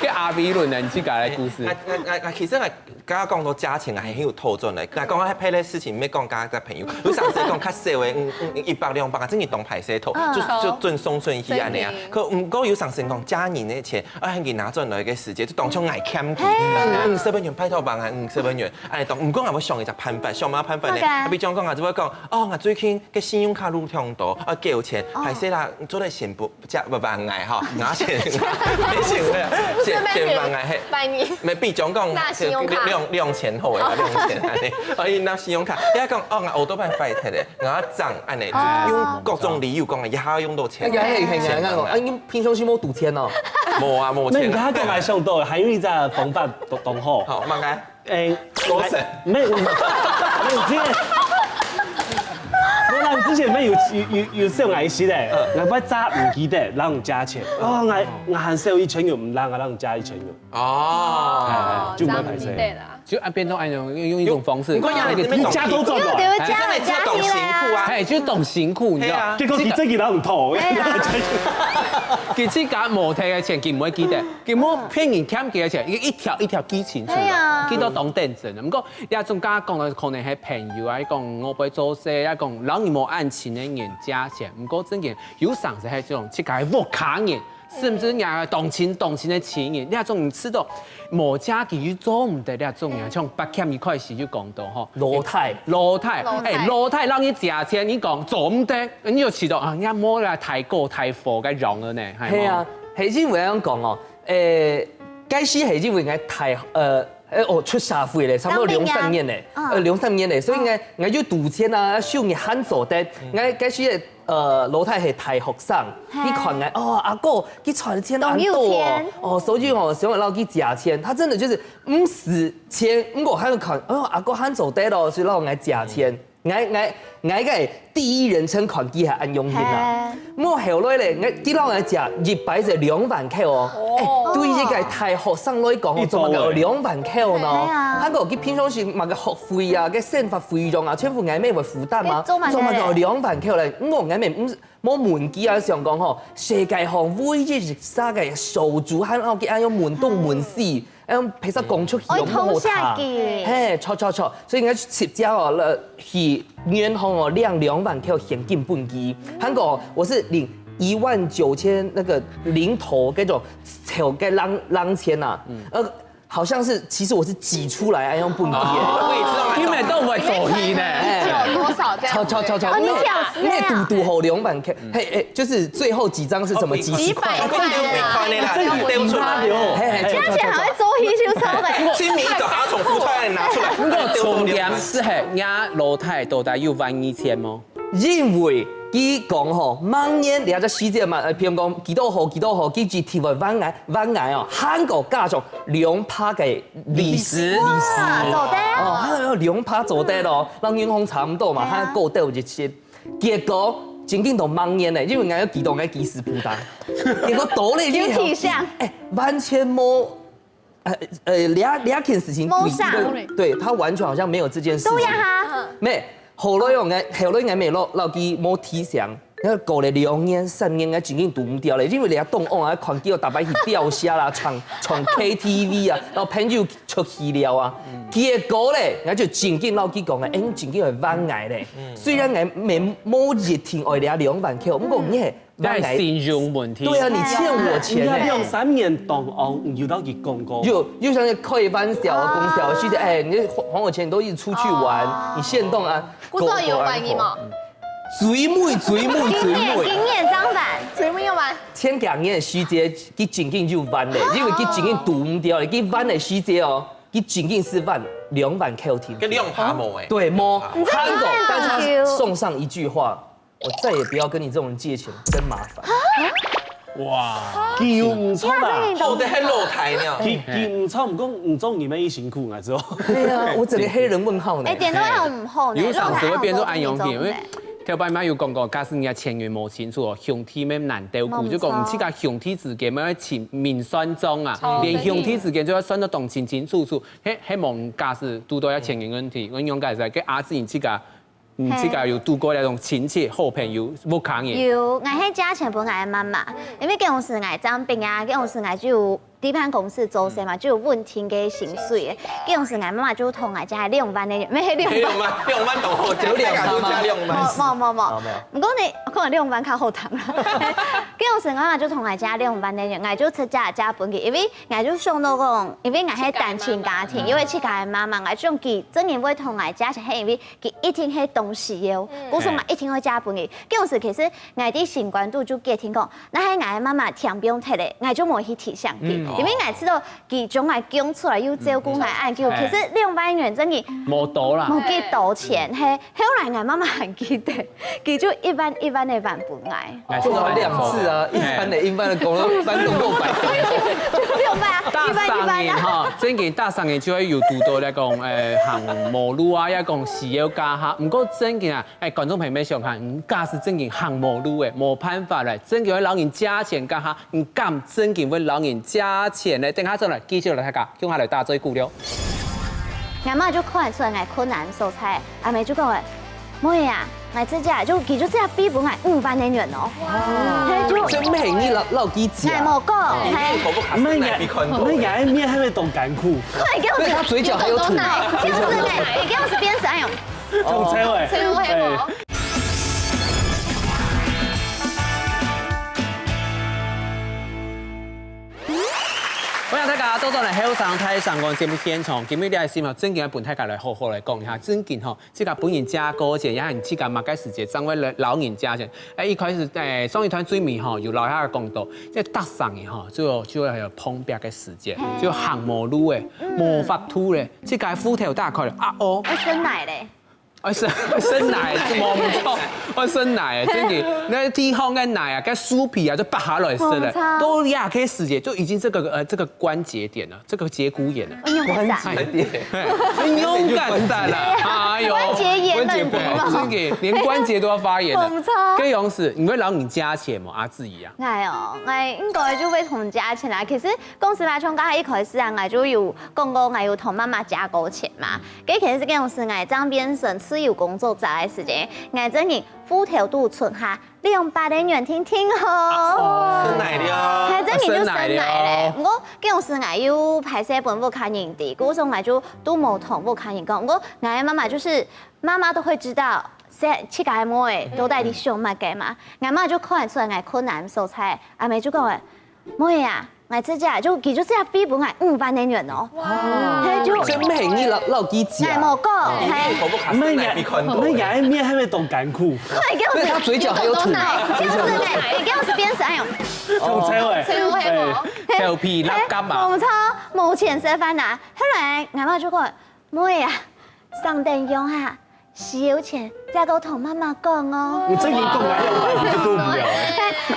給阿比倫呢，你去搞來故事。啊，啊，啊，啊，其實啊， 剛剛講到價錢啊，還有討轉來。該講到該个事情，毋係講家家朋友，有常時講較少个，嗯，嗯，一百兩百啊，真个當歹勢討，嗯。就，就準送出去恁仔啊。真个。可毋過有常時講借人个錢，啊，喊佢拿轉來个時節，就當像𠊎欠佢，嘿。五十萬元，拜託還𠊎五十萬元，恁仔當。毋過𠊎會想一隻辦法，想麼个辦法呢？好个。啊，比如講啊，就會講，哦，𠊎最近个信用卡錄忒多，啊，繳錢，哦。歹勢啦，做得先不 借，毋還𠊎吼，拿錢，拿錢，先，先還𠊎，嘿。還你。無，比如講，拿信用卡。兩，兩千好个，兩千恁仔。哎，拿信用卡，你還講，哦，𠊎奧多拜壞忒咧，𠊎愛漲恁仔，哦。用各種理由講，也還用到錢。哎呀，嘿，嘿，嘿，先還𠊎。啊，你平常時無賭錢哦？無啊，無錢啊。那你剛剛講還想到，還有一隻方法，當，當好。好，麼个？ 欸，多少？沒有，沒有，這個，我那之前沒有，有，有，有送來一些的，嗯。𠊎會詐毋記得，然後加錢。哦，𠊎，𠊎還少一千元，毋讓，讓加一千元。哦。哎，哎，就毋會歹勢。詐毋記得啦。就啊，變成哎，用，用一種方式。你看呀，那個你這邊懂你加多賺了。因為你會加，你真的是懂辛苦啊。哎，就懂辛苦，你知道？對啊。結果佢自己都毋討。對啊。佢自家無提个錢，佢毋會記得。 根本騙人欠佢个錢，一，一條一條記清楚了，對啊。記到當等真了。毋過，這種剛剛講个可能係朋友啊，講外背做事啊，講人你無恁親个人借錢。毋過真个有常時係這種自家个屋下人，甚至人家當親當親个親人，這種人試著無借佢又做毋得這種人，像八強一開始就講到吼，老弟。老弟，老弟。哎，老弟，讓你借錢，你講做毋得，你就試著啊，人家無來大哥大嫂个樣了呢，係無？係啊，係因為恁樣講哦， 誒，該時係因為𠊎大，呃，哎，哦，出社會咧，差不多兩三年咧，當兵啊。嗯。呃，兩三年咧，所以𠊎，𠊎就賭錢啊，收入還做得。𠊎該時，呃，老弟係大學生，嘿。你看𠊎，哦，阿哥，佢賺錢恁多哦，當有錢。哦，所以哦，想要去借錢，他真的就是毋使錢，毋過還要看，哦，阿哥還做得咯，所以讓𠊎借錢。 𠊎，𠊎，𠊎个第一人稱款機係恁樣形啊。嘿。無後來咧，𠊎，佢摎𠊎借一擺就兩萬塊哦。哦。哎，對一個大學生來講，哦，一周欸。做麼个有兩萬塊呢？嘿啊。還過佢平常時麼个學費啊，个生活費用啊，全部𠊎姆會負擔嘛。哎，做麼个咧？做麼个有兩萬塊咧？毋過𠊎姆毋，無問佢啊，想講吼，世界上唯一一儕个手足，還摎佢恁樣問東問西。 嗯，譬如講出去哦，愛通下去。嘿，著，著，著。所以𠊎直接哦，來，去銀行哦，領兩萬塊現金分佢。還過我是領一萬九千那個零頭該種小个零，零錢啊。嗯。呃，好像是，其實我是擠出來，哎，用分佢。哦，我也知道。根本都毋會做戲呢。哎。有多少這樣子？著，著，著，著。哦，你講是啊。那賭，賭好兩萬塊，嘿，哎，就是最後幾張是什麼？哦，幾十塊。幾百塊啦，這個丟出來。嘿，嘿，這樣子還會做戲就超美。清明早上從褲袋拿出來，那個重點是，嘿，人家老弟到底有還你錢無？因為佢講吼，明年這隻時節嘛，呃，譬如講幾多號，幾多號，佢一定會還𠊎，還𠊎哦，還過加上兩趴个利息。利息。哇，做得哦。哦，還有兩趴做得咯，摎銀行差毋多嘛，嘿啊。還過得有一息。 結果正經到明年呢，因為𠊎有幾多个幾十步單，結果到了以後，有跡象。哎，完全無，呃，呃，這，這件事情對，無啥。對，對，他完全好像沒有這件事情。對呀哈。沒，後來哦，𠊎，後來𠊎姆摎，摎佢無提醒，然後過了兩年、三年，𠊎正經堵毋掉了，因為人家東歐啊，看叫大家去釣蝦啦，唱，唱K T V啊，然後朋友出去了啊。結果咧，𠊎就正經摎佢講啊，哎，你正經會還𠊎咧。 雖然𠊎無，無一定愛這兩萬塊，毋過你係還𠊎，該係信用問題。對啊，你欠我錢呢。你看兩三年當中，你有摎佢講過？有，有像是開玩笑啊，哦。講笑，就是，哎，你還我錢都一直出去玩，哦。你現動啊，故所有還你無？嗯。最尾，最尾，最尾。今年，今年正還。最尾有還。前兩年个時節，佢正經就還咧，哦。因為佢正經堵毋掉咧，佢還个時節哦，佢正經係還兩萬塊定。該兩趴無欸。對，無，你這還過，但是他送上一句話， 我再也不要跟你這種人借錢，真麻煩。哇，佢有毋著啦。好得還老弟呢。佢，佢毋著，毋過毋著你們一辛苦，𠊎知哦。對啊，我整個黑人問號呢。哎，點到要毋好呢，有常時會變成恁樣，因為頭擺嘛有講過，假使你个錢銀無清楚哦，兄弟乜難鬥顧，無錯。就講你自家兄弟之間乜愛清明算帳啊，哦，連兄弟之間就愛算到當清清楚楚。嘿，嘿，無假使堵到這錢銀問題，𠊎仰般解釋？該阿志你自家 你自家有堵過該種親戚、好朋友、屋下人？有，𠊎係借錢分𠊎个媽媽，因為該當時𠊎正畢業，該當時𠊎就有地盤公司做事嘛，就有穩定个薪水。該當時𠊎媽媽就同𠊎借兩萬个，無兩萬。兩萬，兩萬當好，借兩萬，借兩萬。無，無，無，無。哦，無有。毋過呢，可能兩萬較好談啦。該當時𠊎媽媽就同𠊎借兩萬个，𠊎就直接借分佢，因為𠊎就想到講，因為𠊎係單親家庭，因為自家个媽媽，𠊎想佢正經會同𠊎借錢，係因為 佢一定係當需要，嗯。故所嘛一定會借分佢。該當時其實𠊎在心肝肚就決定講，若係𠊎个媽媽聽毋著咧，𠊎就無去提醒佢，嗯。因為𠊎知道佢將𠊎供出來又照顧𠊎恁久，嗯。其實兩萬元正經無多啦。無幾多錢，嘿。後來𠊎媽媽還記得，佢就一萬一萬个還分𠊎。哎，做了兩次啊，一般的，一般的工作，一般工作百分。就兩萬啊，大一萬一萬啊。上癮哈，正經大上癮就會有堵到來講，誒，行無路啊，也講 需要加下。毋過正經啊，哎，觀眾朋友們想看，嗯，假使正經行無路誒，無辦法了，正經愛摎人借錢加下，你敢正經會摎人借錢呢？等下轉來繼續來大家共下來打嘴鼓了。𠊎媽就看得出來𠊎困難所在，阿姆就講誒，妹啊，𠊎自家就佢就自家飛分𠊎五萬个銀哦，哇，嘿，就真美，你老老弟姐啊。𠊎無講，嘿，你可不可能來比看過？你也面還會當艱苦。快給我，那他嘴角還有吐，你懂懂哪？就是那，你給我是边是哎呦。 同車位。車位哦。歡迎大家倒到來後生大聲公節目現場，今日這个新聞正經愛分大家來好好來講一下。正經吼，自家本人借過錢，也係自家麼个時節，正會摎人借錢。哎，一開始，哎，上一段最尾吼，有摎大家講到，這逐儕人吼，就有就會有碰壁个時節，就行無路誒，無法度咧，自家褲頭打開了，啊哦，愛生奶咧。 哎，生生奶，無錯，哎，生奶，正經，該地方个奶啊，該樹皮啊，就拔下來食了，無錯。到這个時節，就已經這個呃這個關節點了，這個節骨眼了。哎呦，很sad。快點，很勇敢的啦，哎呦，關節炎了，關節不好，正經，連關節都要發炎了。無錯。該樣子，你會摎人借錢無？阿志怡啊，哎哦，哎，應該就會同人借錢啦。其實講實話，從剛才一開始啊，我就有講過，我有同媽媽借過錢嘛。該其實這个樣子，我正變成自由工作者个時間，我正經褲頭肚存下兩百个銀定定哦。生奶了。還正經就生奶生奶了咧。毋過，該樣時我又歹勢分屋下人知，故所我就都無同屋下人講。毋過，我个媽媽就是媽媽都會知道，自家个妹到底在想麼个嘛。我媽就看出來我困難所在，阿姆就講：「妹啊， 𠊎自家就佢就自家飛分𠊎五萬个銀哦。」哇！嘿，就所以毋係你老老弟姐哎，無講，嘿，你們也，你們也面還沒懂艱苦，快給我那他嘴角還有吐，奶，給我奶，給我變成哎呦，吐槽哎，所以我哎小屁laptop嘛，無錯，無錢食飯呐。後來，𠊎媽就講：「妹啊，上等用哈， 使有錢，再過同媽媽講哦。」你正經講來兩百五就過毋了。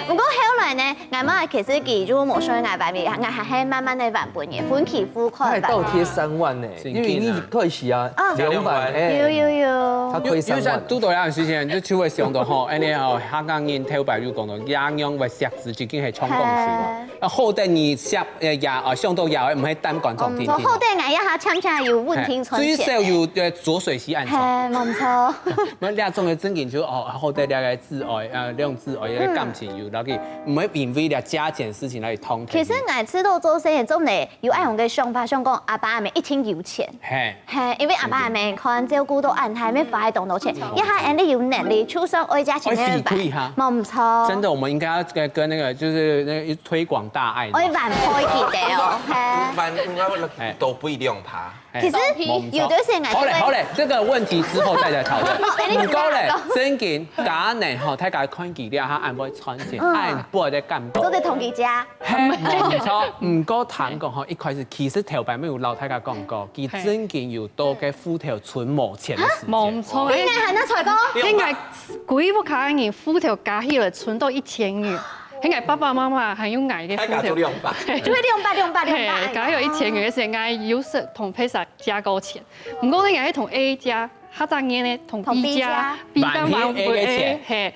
毋過後來呢，𠊎媽其實佢就無想𠊎還，𠊎還係慢慢个還分人，分期付款還。他還倒貼三萬呢，因為你開始啊，啊兩萬，有哎，有有，他虧三万。有時堵到這樣事情，就就會想到吼，恁樣吼，香港人頭擺有講到，樣樣會惜字，究竟係唱講書嘛。啊，好得你惜，呃，也，啊，想到也毋係單管唱聽聽。好得𠊎一下常常有問題存錢。最少有呃左水溪暗藏。嘿，無錯。那這種个正經就哦，好得了个自愛，呃，兩自愛个感情有，然後毋會因為了加減事情來通。其實𠊎知道做生意，總得有恁樣个想法，想講阿爸阿姆一定有錢。嘿，嘿，因為阿爸阿姆看照顧到恁大，愛花當多錢，一下恁樣有能力，就算愛加錢，愛付出哈無錯。真的，我們應該要跟跟那個就是那個推廣大愛嘛。愛還開佢个哦，嘿。萬應該都不一定用他。哎其實無錯有的時候好嘞，還會好嘞，這個問題之後再來討論。哎你毋過咧怎麼講，正經家人吼，大家看佢了，佢恁會賺錢，嗯恁會得感覺。做得同佢借。嘿，無錯。毋過聽講吼，一開始其實頭擺有摎大家講過，佢正經有到个戶頭存無錢个時間。無錯，你應該還在財哥。應該歸屋下人戶頭加起來存到一千元，應該爸爸媽媽還有𠊎个戶頭。百，就會兩百、兩百、兩百。嘿，加有一千元个時間，𠊎有時同別儕借過錢，毋過呢，𠊎係同A借，下隻月呢同同B ，B借借，B單還分A，嘿，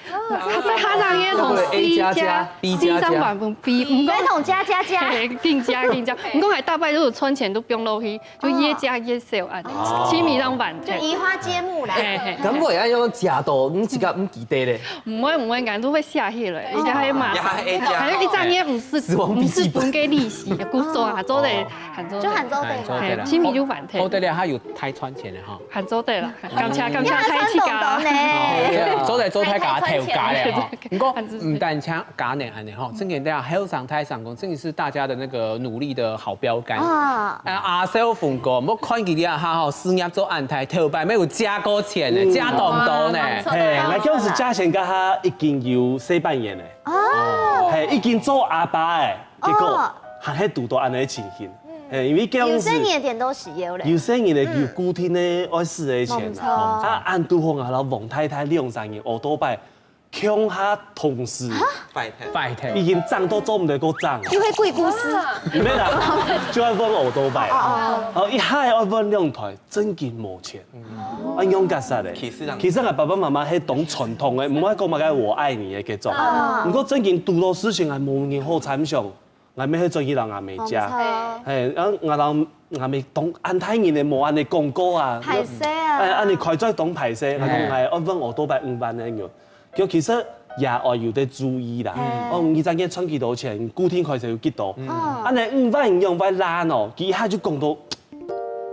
再下隻月同C借，C單還分B，毋過你同借借借。嘿，緊借緊借，毋過𠊎大概都係存錢都放落去，就越借越少啊，錢毋會還。就移花接木啦。嘿嘿。敢會恁樣借到，你自家毋記得咧？毋會毋會，𠊎都會寫起來，而且還嘛，也還A借還有一隻月毋係死亡筆記本毋係分个利息，故所啊，做得還做得，就還做得哎做得啦嘿，錢毋會還忒，好得了，佢有太賺錢了哈。還做得啦，感謝感謝你還算懂得大家。呢。做得做大家頭家了哈。毋過毋單淨家人恁樣吼，正經大家後生大聲講，正經係大家的那個努力的好標杆。啊，啊，阿少峰哥，莫看佢這下吼，事業做恁大，頭擺乜有借過錢呢，借當多呢。嘿，𠊎當時借錢該下已經有四半年咧，哦，嘿，已經做阿爸誒，結果哦還係堵到恁樣个情形。嘿，因為該樣子有生意个點都係有咧。有生意个有固定个愛使个錢無錯啊，啊，恁堵好啊，摎王太太兩儕人奧多拜，共下同時，壞忒。已經漲到做毋得過漲。又係鬼故事。毋係啦，就愛換奧多拜啦。哦然後一下愛換兩台，正經無錢。啊，用較煞咧。其實人其實𠊎爸爸媽媽係當傳統个，毋會講麼个我愛你个該種。哦毋過正經堵到事情，𠊎無人好參詳，𠊎乜係轉去摎阿姆借。無錯嘿，然後𠊎摎阿姆當恁大人个無恁樣講過啊。歹勢啊哎，恁樣開嘴當歹勢，𠊎講𠊎愛換奧多拜五萬个銀。就其實也愛有得注意啦。哦，你一隻月賺幾多錢，固定開銷有幾多？哦恁樣五萬銀會爛哦，佢一下就講到，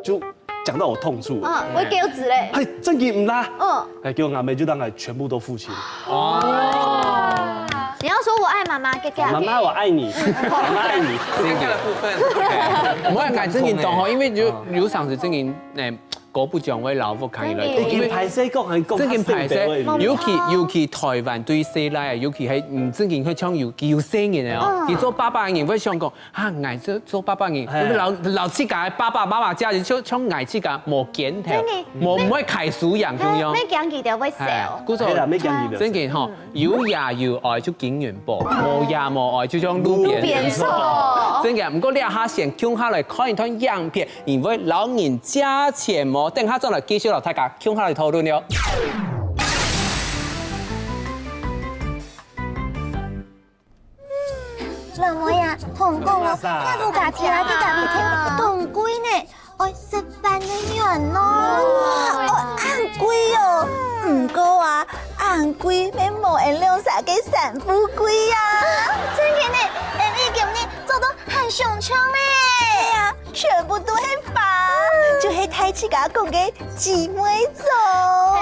就講到我痛處了。哦，會噭嘴咧。嘿，正經毋啦。哦，哎，結果阿姆就當𠊎全部都付清。哦，你要说我爱妈妈，给给妈妈我爱你，妈妈爱你。剩下的部分，毋好講正經當好，因為有有常時正經，誒，姑婆會摎屋企人來講，已經歹勢講，還講正經歹勢，較特別尤其尤其台灣對細倈啊，尤其係毋正經會像有有細人个哦，佢做爸爸个人會想講，啊，𠊎做做爸爸个人，哎摎摎自家个爸爸媽媽家人就像𠊎自家無檢討，無毋會開輸贏共樣。要讲佢的会笑。哎，故所係啦，沒講你的。正經吼，有爺有哀就金元寶，無爺無哀就像路邊路邊草。草正經，毋過這下先共下來看一段影片，因為老人借錢無，等下轉來繼續摎大家共下來討論了。老妹啊，同講哦，做麼个啊我自家聽啊，在隔壁聽，當貴呢，愛十萬个銀咯。哦，恁貴哦。毋過啊，恁貴，乜無𠊎兩儕个散步貴啊。正經呢，𠊎俚今日做到還相像呢。係啊，全部都係花，就係大自家講个姊妹座。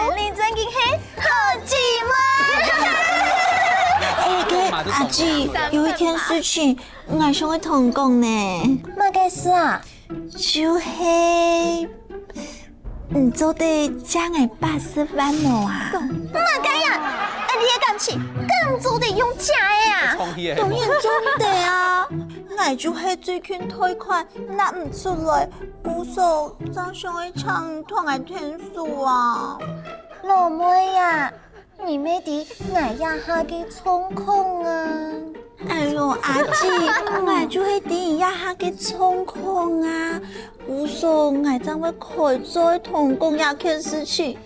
𠊎俚正經係 好姊妹。哎，阿姊，有一件事情，𠊎想愛同你講呢。麼个事啊？就係，你做得借𠊎八十萬無啊？麼个呀？哎，你个感情，敢做得用借个啊？當然做得啊！𠊎就係最近貸款拿毋出來，故所正想愛請你同𠊎𢯭手啊。 老妹啊，你乜知𠊎這下个狀況啊？哎喲，阿姊，𠊎就係知你這下个狀況啊。故所𠊎正會開嘴同你講這件事情，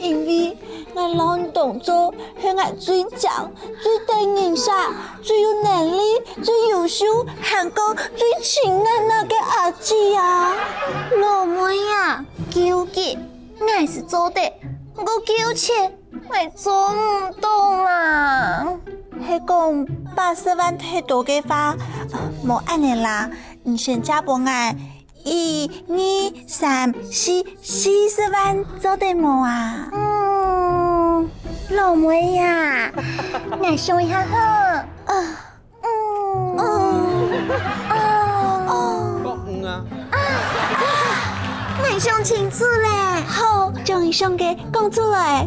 因為𠊎摎你當做係𠊎最靚、最得人惜、最有能力、最優秀，還過最親𠊎个阿姊啊。老妹啊，究竟 𠊎係做得，毋過夠錢，𠊎做毋到啦。係講八十萬忒多个話，無恁仔啦，你先借分𠊎一、二、三、四，四十萬做得無啊？嗯，老妹啊，𠊎想一下吼。啊， 嗯，哦，講嗯啊，𠊎想清楚咧。好，將你想个講出來。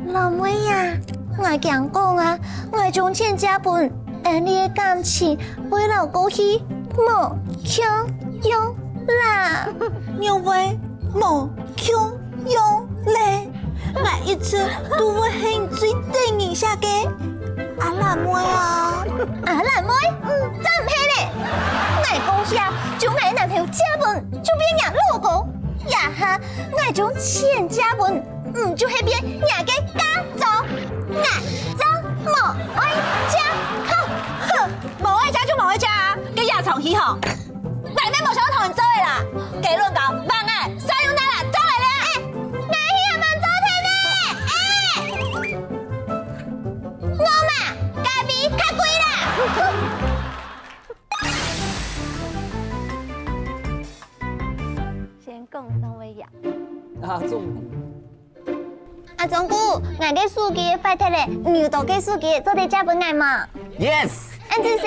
老妹啊，𠊎驚講啊，𠊎將錢借分，𠊎俚个感情會摎過去無共樣啦。仰會無共樣咧？ 𠊎一直都會係你最得人惜个阿蘭妹啊！阿蘭妹？嗯，正毋係咧！𠊎講啥，將𠊎男朋友借分，就變若老公。這下，𠊎將錢借分，毋就係變若个嫁妝。𠊎正無愛借，哼！哼！無愛借就無愛借啊，該這場戲吼， 𠊎乜無想同你做个啦！該論高，放𠊎，使用哪啦，做來了！哎，𠊎去也蠻做忒呢！哎，我嘛，咖啡較貴啦！先講當會贏。啊，中。 阿忠牯，𠊎个手機壞忒咧，你有多个手機做得借分𠊎無？ Yes！恁仔細。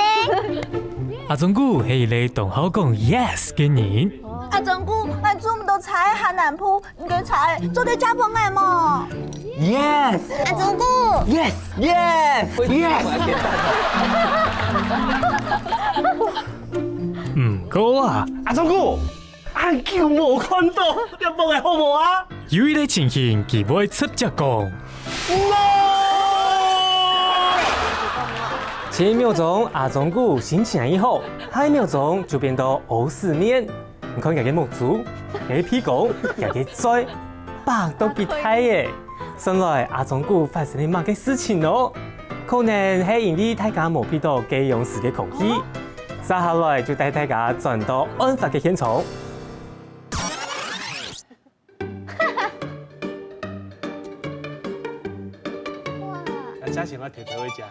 阿忠牯係一個當好講yes个人。阿忠牯，𠊎做毋到車仔下南部，你个車仔做得借分𠊎無？ Yes！阿忠牯， Yes！Yes！Yes！毋過啊，阿忠牯，恁久無看到，你幫𠊎好無啊？有一個情形，佢會直接講。前一秒鐘阿忠牯心情異好，下一秒鐘就變到屙屎面。你看佢个目珠，佢个鼻公，佢个嘴，擘到幾大欸！算來阿忠牯發生了麼个事情哦？可能係因為大家無鼻到該央時个空氣。接下來就帶大家轉到案發个現場。 大家想要偷偷一下。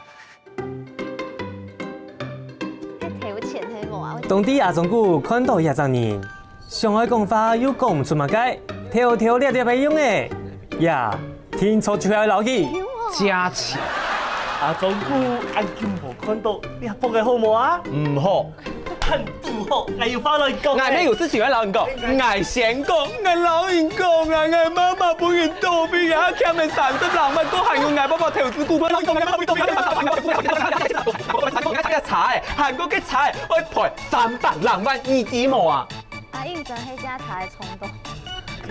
該偷錢係無啊？當知阿忠牯看到這隻人，想愛講話又講毋出麼个，偷偷掠掠个樣仔。呀，定著就係愛摎佢借錢。阿忠牯，恁久無看到，你還放个好無啊？毋好。恁堵好，𠊎有話來講。𠊎乜有事情愛摎你講，𠊎先講，𠊎摎你講啊，𠊎媽媽分人倒斃啊，欠了三十六萬，還有𠊎爸爸投資股票，還過該車，還過該車，愛賠三百六萬，你知無啊？ 阿英真係借車个衝動。佢，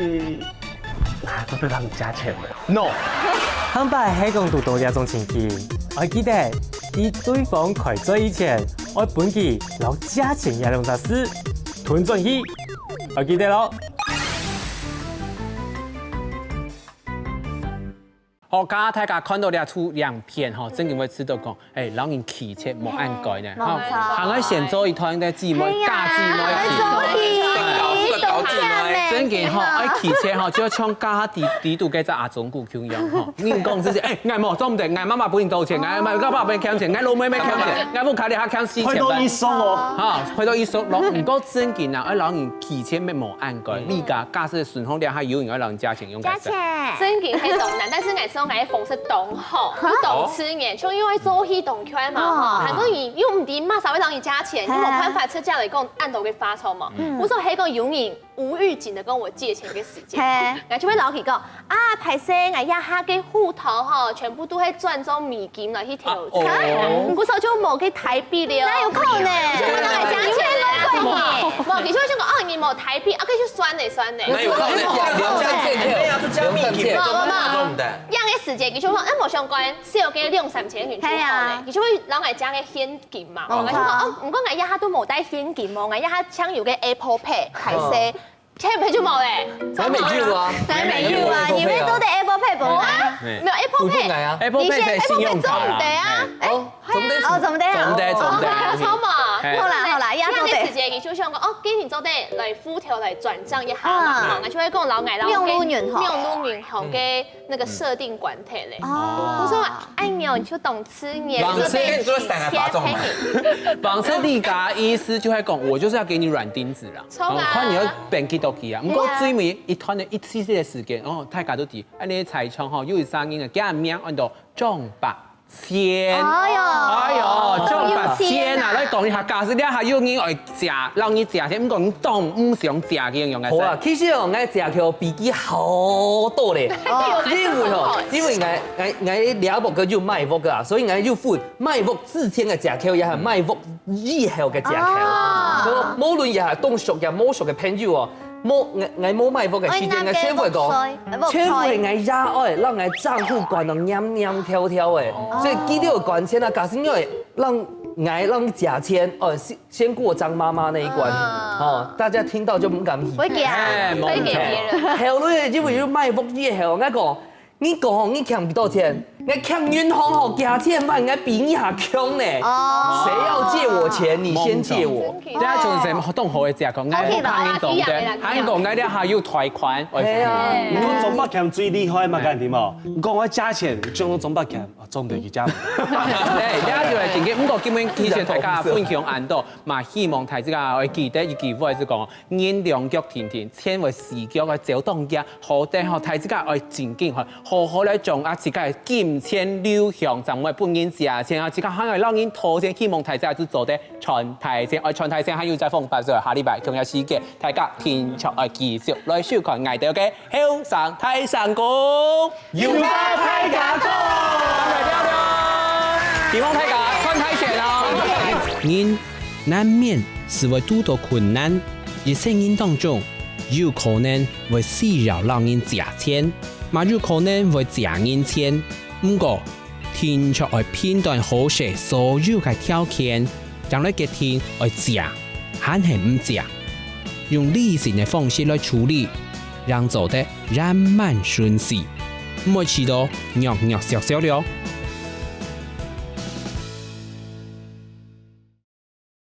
啊，做得摎你借錢無？No，下擺係講堵到這種情形，愛記得，在對方開嘴以前，愛分佢摎借錢這兩隻字吞轉去，愛記得咯。好，剛剛大家看到這齣影片吼，正經會知道講， 欸，摎人拒絕無恁該呢，吼，無錯。還愛先做一段个姊妹，假姊妹情。正經吼，愛拒絕吼，就像剛剛底底肚該隻阿忠牯共樣吼。你講就係，欸，𠊎無做毋得，𠊎媽媽分人倒錢，𠊎媽媽爸爸分人欠錢，𠊎老妹妹欠錢，𠊎屋下這下欠四千萬。賠到一手哦。哈，賠到一手咯。毋過正經啊，愛摎人拒絕乜無恁該。你講假使順風這下有人愛摎人借錢，用該。借錢。正經係當難，但是𠊎想𠊎个方式當好，又當自然，像因為做戲當 圈嘛吼，哦。還過你又毋知麼儕會摎你借錢，你無辦法直接來講恁多个發愁嘛。嗯。故所係講有人無預警的跟我借錢个時間，嘿。𠊎就會摎佢講，啊，歹勢，𠊎這下个戶頭吼，全部都會轉做美金來去投資。啊，哦。故所就無个台幣了。哪有可能？就會摎𠊎借錢。無，其實𠊎想講，哦，你無台幣，啊，該就算了，算了。哪有可能？無，無，無。 這樣个時間，佢就講，嗯，無相關，少个兩三千銀就好了。係啊。佢就會摎𠊎借个現金嘛，哦。𠊎就講，哦，毋過𠊎這下都無帶現金哦，𠊎這下淨有个Apple Pay，歹勢，哦。Apple Pay就無咧。咱沒有啊。咱沒有啊，你們做的Apple Pay無啊？沒有Apple Pay。付不來啊。Apple Pay係信用卡啦。你先Apple Pay做毋得啊。哦，做毋得啊。哦，做毋得，做毋得。哦，好嘛。係。好啦，好啦，這樣做得。這樣个時間，佢就想講，哦，今日做得來付條來轉帳一下嘛，啊。哦，𠊎就會講摎𠊎，摎𠊎用路銀行。用路銀行个 那個設定管理咧。哦。𠊎說，哎喲，你就當自然，網上就被你說三個巴掌嘛。網上你个意思就係講，我就是要給你軟釘子啦。衝啊！哦，看你愛變幾多期啊。毋過最尾一段个一細細个時間，哦，大家都知，恁呢在場吼，有一儕人啊，佢个名安到張伯謙。哎喲。哎喲，張伯謙啊，來講一下，假使你還有人愛 借，摎你借錢，毋過你當毋想借个樣个。好啊，其實哦，𠊎借條比佢好多咧。哦。因為吼，因為𠊎，𠊎，𠊎這屋个有賣屋个啊，所以𠊎有分賣屋之前个借口，也係賣屋以後个借口。哦。所以無論也係當熟也無熟个朋友哦，無，𠊎，𠊎無賣屋个時間，𠊎先會講，先會𠊎爺哀，摎𠊎帳戶管到黏黏挑挑誒。哦。所以佢兜管錢啊，假使因為摎𠊎，摎你借錢，哦，是 先過張媽媽那一關，嗯。哦，大家聽到就不敢提。不會給啊，哎，不會給別人。還有咧，因為有賣屋以後，𠊎講，你講吼，你欠幾多錢？𠊎欠銀行吼，幾千萬，𠊎比你還窮呢。哦。誰要借我錢？你先借我。這種人當好个借口，𠊎不怕你懂的，還講𠊎這還有貸款，哎呀，你講張伯謙最厲害嘛，敢知無？你講𠊎借錢，就講張伯謙，啊，做毋得去借。哎，這就係真个，毋過今日其實大家分享恁多。 嘛希望大自家愛記得一句話，係講，人兩腳定定，千萬四腳愛走當遽，好得吼，大自家愛正經吼，好好來將啊自家个金錢流向，正毋會分人借錢啊，自家還愛摎人討錢，希望大自家就做得賺大錢，愛賺大錢，還有再放八歲，下禮拜同樣時間，大家定著愛繼續來收看𠊎兜个後生大聲公。 有話大家講。希望大家賺大錢哦。人難免係會堵到困難，一生人當中，有可能會需要摎人借錢，嘛有可能會借人錢。毋過，定著愛評斷好勢所有个條件，正來決定愛借，還係毋借。用理性个方式來處理，正做得圓滿順遂。 毋會試著弱弱小小了，